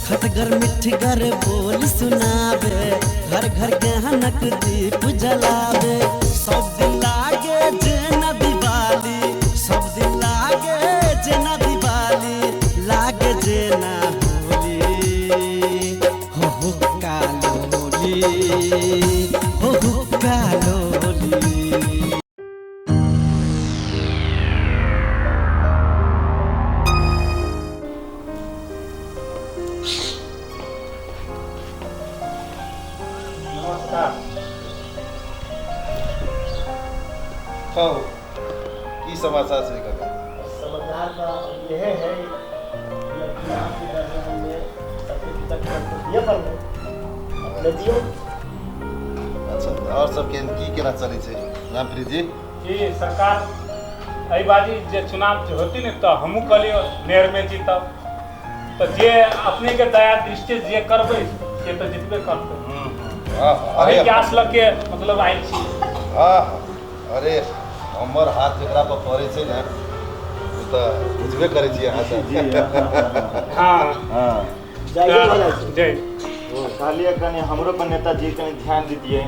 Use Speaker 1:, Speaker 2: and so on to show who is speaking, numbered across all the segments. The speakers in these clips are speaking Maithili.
Speaker 1: खटगर मिठगर बोल सुनाबे, घर घर ज्ञानक दीप जलाबे। सब दिन लागे जेना दिवाली, सब दिन लागे जेना दिवाली, लागे जेना होली, हो हो कालोली, हो हो कालोली।
Speaker 2: नमस्कार।
Speaker 3: कहू, की समाचार छै काका?
Speaker 2: समाचार का यह है कि अभी आपके दरमियान हमने सबके पिता के को दिए पर अपने दियो।
Speaker 3: अच्छा, तऽ आओर सब के की केना चलै छै रामप्रीत जी?
Speaker 4: जी सरकार, एहि बाजी जे चुनाव जे होती ने तऽ हमहूँ कहलियै मेयरमे जीतब, तऽ जे अपनेके दया दृष्टि जे करबै से तऽ जितबे करतै।
Speaker 3: हाँ हाँ अरे
Speaker 4: एहिके आस लऽ के मतलब आयल छी।
Speaker 3: हाँ हाँ, अरे हमर हाथ जकरा पर पड़ै छै ने ओ तऽ बुझबे करै छियै अहाँ सब।
Speaker 4: हाँ।
Speaker 5: हाँ।
Speaker 2: जाइए भऽ जाइ छै।
Speaker 4: जय।
Speaker 5: कहलियै कनि हमरो पर नेताजी कनि ध्यान दितियै।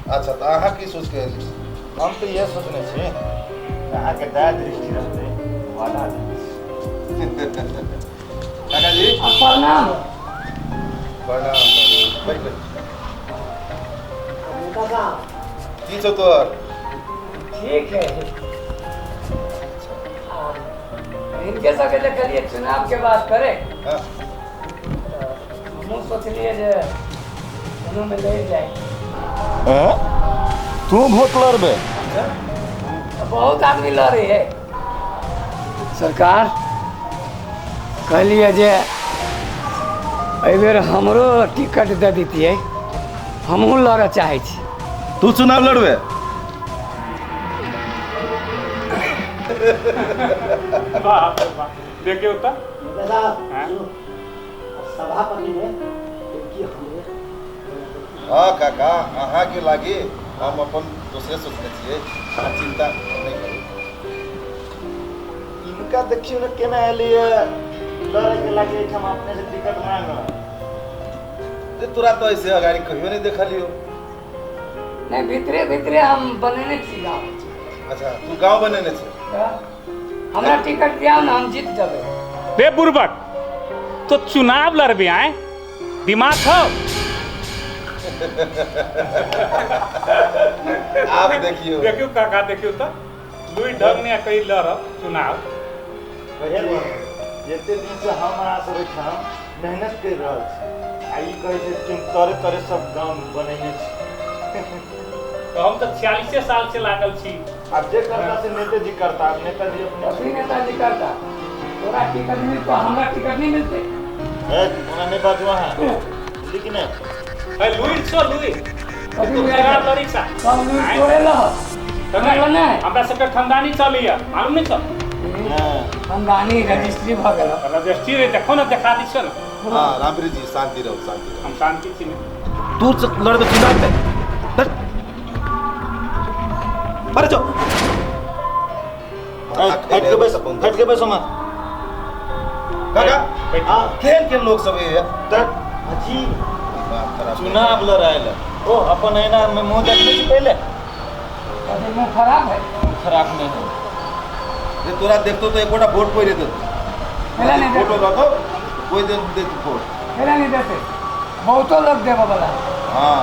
Speaker 3: अच्छा, तऽ अहाँ की सोच के एलियै?
Speaker 5: हम तऽ इएह सोचने छी अहाँके दया दृष्टि रहतै, वादा दै छी।
Speaker 3: काकाजी
Speaker 6: प्रणाम।
Speaker 3: प्रणाम प्रणाम, बैठ बैठ।
Speaker 6: नेता साहब,
Speaker 3: की छौ तोहर?
Speaker 6: ठीक है। हाँ, इनके सबके देखलिए चुनाव के बात करे।
Speaker 3: हाँ।
Speaker 6: हमहूँ सोचलिए जे कोनो में ले जाए।
Speaker 5: तू वोट लड़बे?
Speaker 6: बहुत आदमी लड़े है सरकार। कहलिए जे एहिबेर हमरो टिकट दे दितियै, हमहूँ लड़ऽ चाहै छी।
Speaker 3: तू चुनाव लड़बे?
Speaker 4: बाप रे बाप, देखियौ तऽ।
Speaker 2: नेता साहब।
Speaker 4: हाँ?
Speaker 2: सुनो, सभापति में इनकी हमरे।
Speaker 3: हाँ काका, अहाँके लागी हम अपन दोसरे सोचने छियै, अहाँ चिन्ता नहि करू।
Speaker 5: इनका देखियौ ने केना एलियै लड़े के लागे एहिठाम अपने से टिकट मांग।
Speaker 3: जे तोरा तऽ ऐसे अगाडि कहियो नहि देखलियौ।
Speaker 6: नहि, भीतरे भीतरे हम बनेने छी गाँव।
Speaker 3: अच्छा, तू गाँव बनेने छै?
Speaker 6: तऽ हमरा टिकट दियाउ ने, हम जीत जेबै।
Speaker 4: बे बुड़बक, तो चुनाव लड़बे आए, दिमाग हो?
Speaker 3: आब देखियौ।
Speaker 4: देखियौ काका, देखियौ तऽ लुइ ढंग ने कहीं लड़ब चुनाव।
Speaker 5: जते दिन से हम अहाँ सब एहिठाम मेहनत करि रहल छी आ ई कहै छै कि हम तोरे तोरे सब गाम बनेने छी।
Speaker 4: तऽ हम तऽ 46 साल से लागल छी।
Speaker 5: आब जे करता से नेताजी करता, आब नेताजी अपने।
Speaker 6: कथी नेताजी करता? तोरा टिकट मिलतो, हमरा टिकट नहीं मिलते?
Speaker 5: ए, ओना नहि बाजू अहाँ, बुझली कि नहि?
Speaker 4: ए लुइ छो लुइ।
Speaker 6: कथी
Speaker 4: तू
Speaker 6: लुरि?
Speaker 4: चुनाव लड़ी सा।
Speaker 6: सब लुरि तोरे लह,
Speaker 4: तऽ
Speaker 6: हमरा नहि।
Speaker 4: हमरा सबके खानदानी चलैया, मालूम नहि छौ?
Speaker 5: हँ।
Speaker 6: खानदानी रजिस्ट्री भऽ गेल।
Speaker 4: रजिस्ट्री रे, देखो ने, देखा दै छियौ ने।
Speaker 3: हाँ रामप्रीत जी, शांति रहू, शांति रहू।
Speaker 4: हम शांति छी ने।
Speaker 3: तू लड़बे चुनाव में? अरे जो
Speaker 5: हट के बैस, हट के बैस।
Speaker 3: काका।
Speaker 4: बैठ।
Speaker 5: हाँ।
Speaker 3: केहन केहन लोक सब ये?
Speaker 5: तऽ अजी।
Speaker 3: दिमाग खराब।
Speaker 5: चुनाव लड़ायल ओ अपन ऐना में मुंह देखने छी पहिले?
Speaker 6: कथी मुँह खराब है?
Speaker 5: खराब नहीं है।
Speaker 3: जे तोरा देखतो तो एकोटा वोट कोई नहीं देतो।
Speaker 6: पहले नहीं
Speaker 3: वोट
Speaker 6: देते।
Speaker 3: रहतो कोई दे देत वोट।
Speaker 6: पहले नहीं देते, बहुतो लोग देबऽ वाला।
Speaker 3: हाँ।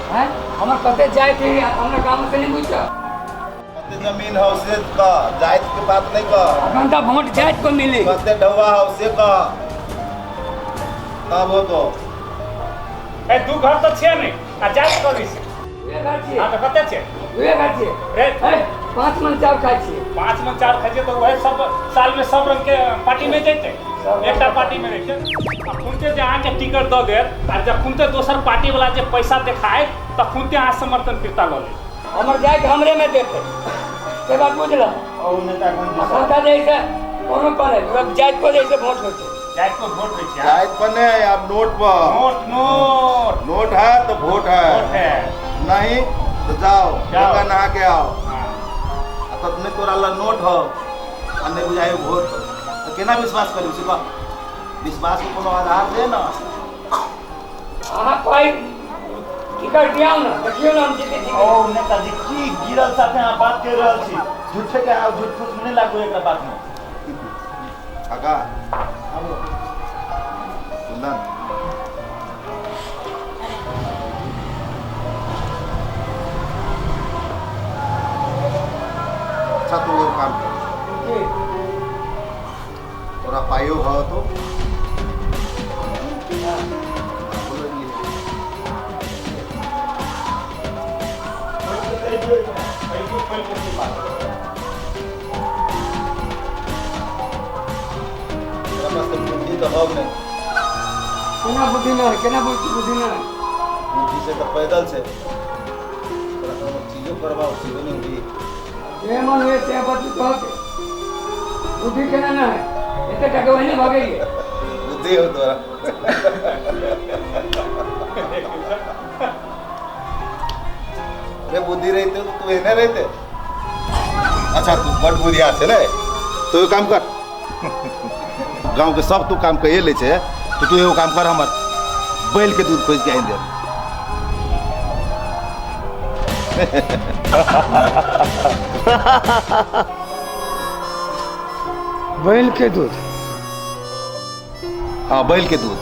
Speaker 6: हैं, हमर कते जाइत है हमरा गाँव से नहीं बुझ।
Speaker 3: कते जमीन हौ से कह, जाइत के बात नहीं कह।
Speaker 6: अखन तऽ वोट जाइत को मिली।
Speaker 3: कते ढौआ हौ से कह, तब हो तो।
Speaker 4: ए दू घर तऽ छियै नहि आ जाइत करी से।
Speaker 6: उहे घर छियै।
Speaker 4: हाँ, तऽ कते छै?
Speaker 6: उहे घर छियै।
Speaker 4: रे।
Speaker 6: हे, 5 मन चाउर खाइ छियै।
Speaker 4: 5 मन चाउर खाइ छियै तऽ वएह सब साल में सब रंग के पार्टी में जैते, एकटा पार्टी में रहै छै। आ खुनते जे अहाँके टिकट दऽ देत आ जखुनते दोसर पार्टी वाला जे पैसा देखाय तखुनते अहाँ समर्थन फिरता लऽ लेब।
Speaker 6: हमर जाइत हमरे में देते से बात बुझल।
Speaker 5: और नेतागण जे
Speaker 6: अखन तऽ जे से कोनो करे जाइत पर जैसे वोट होइ छै।
Speaker 4: जाइत पर वोट होइ छै।
Speaker 3: जाइत पर नहीं, आब नोट पर।
Speaker 4: Note note.
Speaker 3: नोट है तो वोट है।
Speaker 4: वोट है।
Speaker 3: नहीं तो जाओ।
Speaker 4: जाओ।
Speaker 3: गंगा नहा के आओ।
Speaker 4: हाँ।
Speaker 3: आ तब नहीं तोरा ला नोट हो आ नहीं बुझाई वोट हो। केना विश्वास करू से कह। विश्वास के कोनो आधार दे ना।
Speaker 6: अहाँ पाइ टिकट दियाउ ने, देखियौ ने हम जीते छी।
Speaker 5: ओ नेताजी की गिरल साथे अहाँ बात कर रहल छी, झूठे के अहाँ झूठ फूस नहि लागू एकरा बात में।
Speaker 3: काका कुंदन अच्छा तू एगो काम कर, तोरा पाइयो हो तो तोरा पास तो बुद्धि तो हो नहीं।
Speaker 6: केना बुद्धि नहि, केना बुद्धि नहि?
Speaker 3: बुद्धि से तो पैदल से तोरा कोनो चीजो करबाओ सेहो नहीं हुई।
Speaker 6: जे मन हुए से बच्चू कहके बुद्धि केना नहि है, एते टके ओहिने भऽ गेलियै।
Speaker 3: बुद्धि हो तोरा। अरे बुद्धि रहते तो तू एने रहते। अच्छा तू बड़ बुधियार छै ने, तो एगो काम कर, गाँव के सब तू काम कहिए ले छै, तो तू एगो काम कर, हमर बैल के दूध खोज के आनि दे।
Speaker 6: बैल के दूध?
Speaker 3: हाँ बैल के दूध,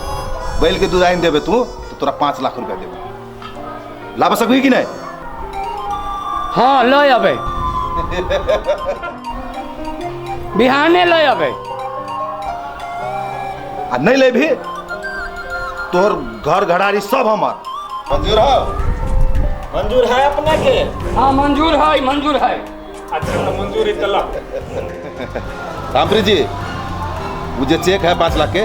Speaker 3: बैल के दूध आनि देबे तू तो तोरा 5 लाख रुपया देबे। लाबऽ सकबही कि नहीं?
Speaker 6: हाँ लऽ अबै, बिहाने लऽ अबै।
Speaker 3: आ नहीं लेबही तोहर घर घरारी सब हमर। मंजूर हो?
Speaker 5: मंजूर है अपने के?
Speaker 6: हाँ मंजूर है, मंजूर है।
Speaker 4: अच्छा तो मंजूर है चला।
Speaker 3: रामप्रीत जी वो जे चेक है 5 लाख के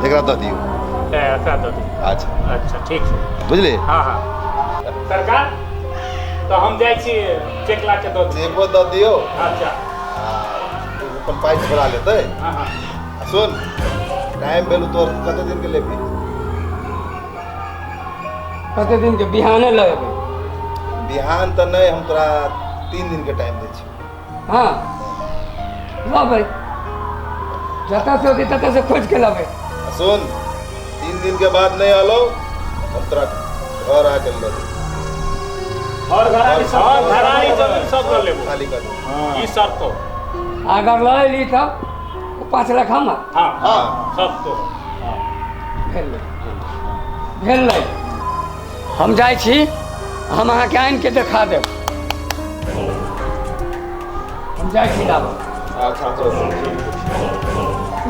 Speaker 3: एकरा दऽ दियौ।
Speaker 4: अच्छा दऽ दियौ।
Speaker 3: अच्छा
Speaker 4: अच्छा ठीक है
Speaker 3: बुझली।
Speaker 4: हाँ हाँ सरकार तो हम जाइ छी चेक ला के दऽ दियौ।
Speaker 3: चेको दऽ दियौ।
Speaker 4: अच्छा
Speaker 3: अपन पाइ छोड़ा लेतै।
Speaker 4: हाँ हाँ
Speaker 3: सुन टाइम भेलू तोर कते दिन के लेबही?
Speaker 6: कते दिन के? बिहाने लऽ अबै।
Speaker 3: बिहान तऽ नहि, हम तोरा 3 दिन के टाइम दै छी।
Speaker 6: हाँ लबै, जतऽ से होतै ततऽ से खोज के लबै।
Speaker 3: सुन 3 दिन के बाद नहीं आलो हम तोरा घर आके ले लेबै।
Speaker 5: घर घरारी
Speaker 4: सब, घरारी जमीन सब लऽ लेबो,
Speaker 3: खाली कर देबो।
Speaker 4: ई शर्त हो।
Speaker 6: अगर लऽ अयली तब 5 लाख हमर।
Speaker 4: हाँ हाँ सब तो
Speaker 6: भेल भेल। हम जाइ छी, हम अहाँके आनि के देखा देब। हम जाइ छी लाबऽ।
Speaker 3: अच्छा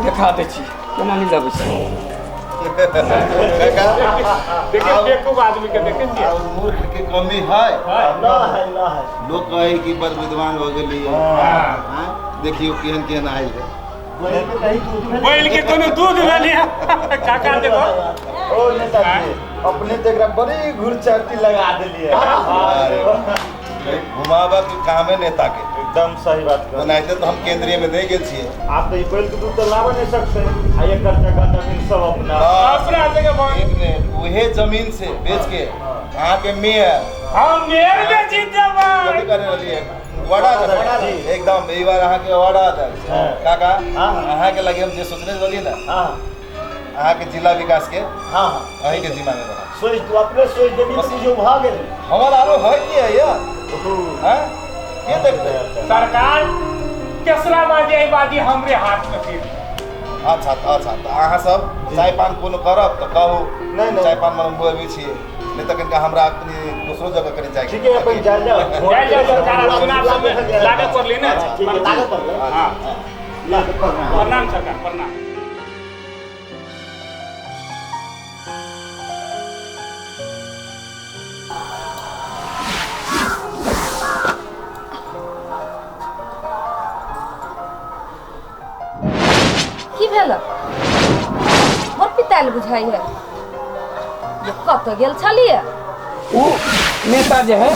Speaker 6: देखा दै छी केना नहि लबै छी।
Speaker 4: देखिए बेवकूफ आदमी के देखे छियै।
Speaker 3: मूर्ख के कमी है
Speaker 5: ना है, ना है।
Speaker 3: लोग कहे कि बड़ विद्वान हो गेली, देखियो केहन केहन आयल है।
Speaker 4: बैल के कोनो दूध भेलियै काका देखो।
Speaker 5: ओ नेताजी अपने तो एकरा बड़ी घुरचाटी लगा देलियै।
Speaker 3: घुमाबा के काम है नेता के।
Speaker 5: एकदम सही बात कर।
Speaker 3: ओनाहिते तो हम केंद्रीय में नहीं गेल छियै।
Speaker 5: आप तो ई बैल के दूध तो लाबे नहीं सकते, आ एकर जगह जमीन सब अपना
Speaker 4: अपना जगह।
Speaker 3: एक मिनट, उहे जमीन से बेच के अहाँ के मेयर,
Speaker 4: हम मेयर में जीत जेबै।
Speaker 3: कथी करे रहलियै? वार्ड अध्यक्ष। एकदम ई बार अहाँ के वार्ड अध्यक्ष। काका अहाँ के लगे हम जे सोचने रहलियै ना, अहाँ के जिला विकास के
Speaker 5: हाँ
Speaker 3: अहीं के जिम्मा में रहत।
Speaker 5: सोच तू अपने सोच देबी तो बुझो भा गेल।
Speaker 3: हमर आरो है की है यार? हां के देखते
Speaker 4: सरकार केसरा बाजी आई बाजी हमरे हाथ में फिर।
Speaker 3: अच्छा अच्छा तो अहाँ सब चाय पान कोनो करब तो कहू।
Speaker 5: नहीं
Speaker 3: चाय पान में बोलबे छी नहीं तो कनिका हमरा अपनी दोसरो जगह कनि जाय।
Speaker 5: ठीक है अपन जाय जाओ
Speaker 4: जाय जाओ सरकार चुनाव सब में लागे पड़ली ना।
Speaker 5: ठीक है लागे पड़ले।
Speaker 4: हां
Speaker 5: लागे पड़ले।
Speaker 4: प्रणाम सरकार प्रणाम।
Speaker 7: की भेल? बड़ पितायल बुझाइ है। ये कतऽ गेल छलियै?
Speaker 6: वो नेता जे है,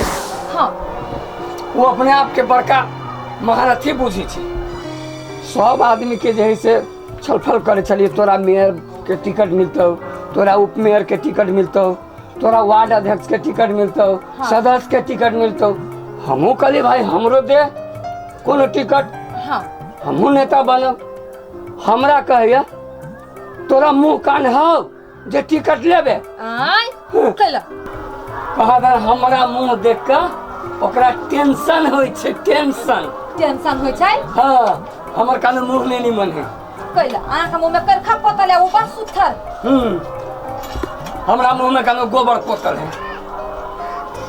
Speaker 7: हाँ
Speaker 6: वो अपने आप के बड़का महारथी बुझी छी। सब आदमी के जे है से छलफल करे छलियै, तोरा मेयर के टिकट मिलतौ, तोरा उप मेयर के टिकट मिलतौ, तोरा वार्ड अध्यक्ष के टिकट मिलतौ,
Speaker 7: हाँ।
Speaker 6: सदस्य के टिकट मिलतौ। हमहूँ कहलियै भाई हमरो दे कोनो टिकट,
Speaker 7: हाँ
Speaker 6: हमहूँ नेता बनब। हमरा कहैया तोरा मुंह कान हौ जे टिकट लेबे।
Speaker 7: आय कैला
Speaker 6: कहा हमरा मुंह देख के ओकरा टेंशन होइ छै। टेंशन
Speaker 7: टेंशन होइ छै।
Speaker 6: हाँ हमर कान मुंह नहीं निमन है।
Speaker 7: कैला अहाँ के मुंह में करखा पोतल है, ऊपर सुथर।
Speaker 6: हमरा मुंह में कान गोबर पोतल है।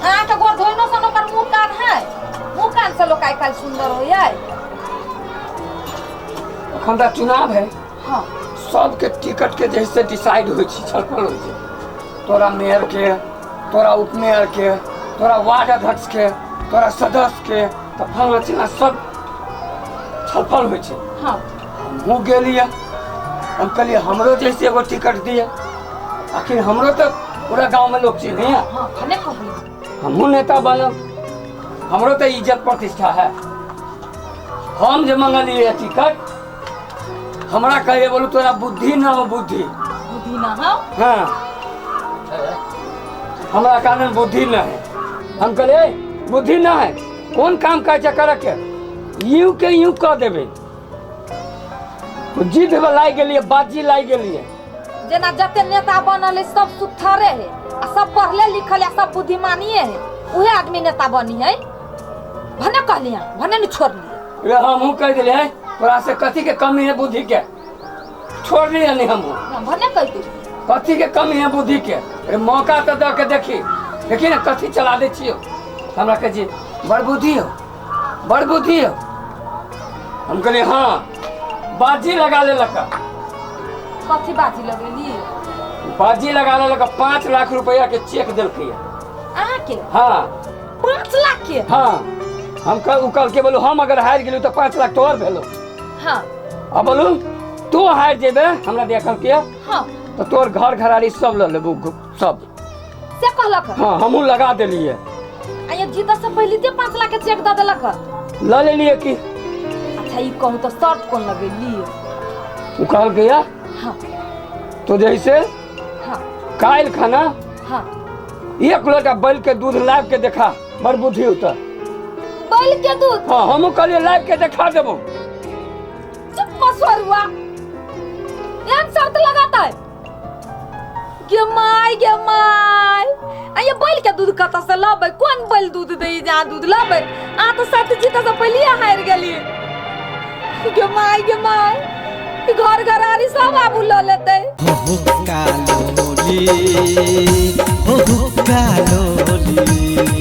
Speaker 7: अहाँ के गोर धोइनो सन ओकर मुंह कान है। मुंह कान से लोग आइ काल्हि सुंदर होइए।
Speaker 6: अखन तऽ चुनाव है।
Speaker 7: हाँ
Speaker 6: सबके टिकट के जैसे डिसाइड होइ छै, छलफल होइ छै। तोरा मेयर के, तोरा उप मेयर के, तोरा वार्ड अध्यक्ष के, तोरा सदस्य के, तऽ फलना चिलना सब छलफल होइ छै।
Speaker 7: हाँ
Speaker 6: हमहूँ गेलियै, हम कहलियै हमरो जैसे एगो टिकट दिअ, आखिर हमरो तऽ पूरा गाँवमे लोग चिन्हैया।
Speaker 7: हाँ भने कहलियै
Speaker 6: हमहूँ नेता बनब, हमरो तऽ इज्जत प्रतिष्ठा है। हम जे मंगलियै टिकट, हमरा कहिए बोलू तोरा बुद्धि ना हो, बुद्धि
Speaker 7: बुद्धि ना हो।
Speaker 6: हाँ हमरा कारण बुद्धि ना है। हम कहलियै बुद्धि ना है, कौन काम काज करे के, यूं के यूं कह देबे। जिद लागि गेलियै, बाजी लागि गेलियै।
Speaker 7: जेना जते नेता बनल है सब सुथरे है आ सब पढ़ले लिखल है, सब बुद्धिमानिए है, उहे आदमी नेता बनी है। भने कहलियै, भने नहीं छोड़लियै।
Speaker 6: हमहूँ कह दिलियै तोरा से कथी के कमी है बुद्धि के, छोड़ दिया नहीं हमहूँ।
Speaker 7: भने कह दिलियै
Speaker 6: कथी के कमी है बुद्धि के। अरे मौका तो दऽ के देखी, देखी ने कथी चला दै छियौ। हमरा कहै छी बड़ बुद्धि हो, बड़ बुद्धि हो। हम कहलियै हाँ, बाजी लगा लेलक।
Speaker 7: कथी बाजी लगेली?
Speaker 6: बाजी लगा लेलक, 5 लाख रुपया के चेक देलकै
Speaker 7: अहाँ के।
Speaker 6: हाँ
Speaker 7: 5 लाख के।
Speaker 6: हाँ हम कह कल के बोलू हम अगर हारि गेलू तो 5 लाख तोहर भेलो।
Speaker 7: हाँ
Speaker 6: अब बोलू तू हारि जेबे हमरा देखल के।
Speaker 7: हाँ
Speaker 6: तो तोर घर घरारी सब ल लेबू सब
Speaker 7: से कहलक।
Speaker 6: हाँ हमहूँ लगा देलियै।
Speaker 7: आ ये जीत से पहले ते 5 लाख के चेक दऽ देलक।
Speaker 6: ल लेलियै की।
Speaker 7: अच्छा ई कहू तो शर्त कोन लगेली?
Speaker 6: उ कहलकै या
Speaker 7: हाँ
Speaker 6: तो जैसे
Speaker 7: हाँ
Speaker 6: काल्हि खाना
Speaker 7: हाँ
Speaker 6: 1 लोटा बैल के दूध लाब के देखा, बड़ बुद्धि होता।
Speaker 7: बैल के दूध?
Speaker 6: हाँ हमहूँ कहलियै लाब के देखा देबो।
Speaker 7: चुप मसरुआ, एहन शर्त लगाता है? गे my गे my, आ ये बैल के दूध कतऽ से लबै? कोन बैल दूध दै जे अहाँ दूध लबै? अहाँ तऽ शर्त जीतऽ से पहिले हारि गेलियै। गे my गे my, घर घरारी सब आबू लऽ लेतै।
Speaker 1: हो हुक्का लोली, हो हुक्का लोली।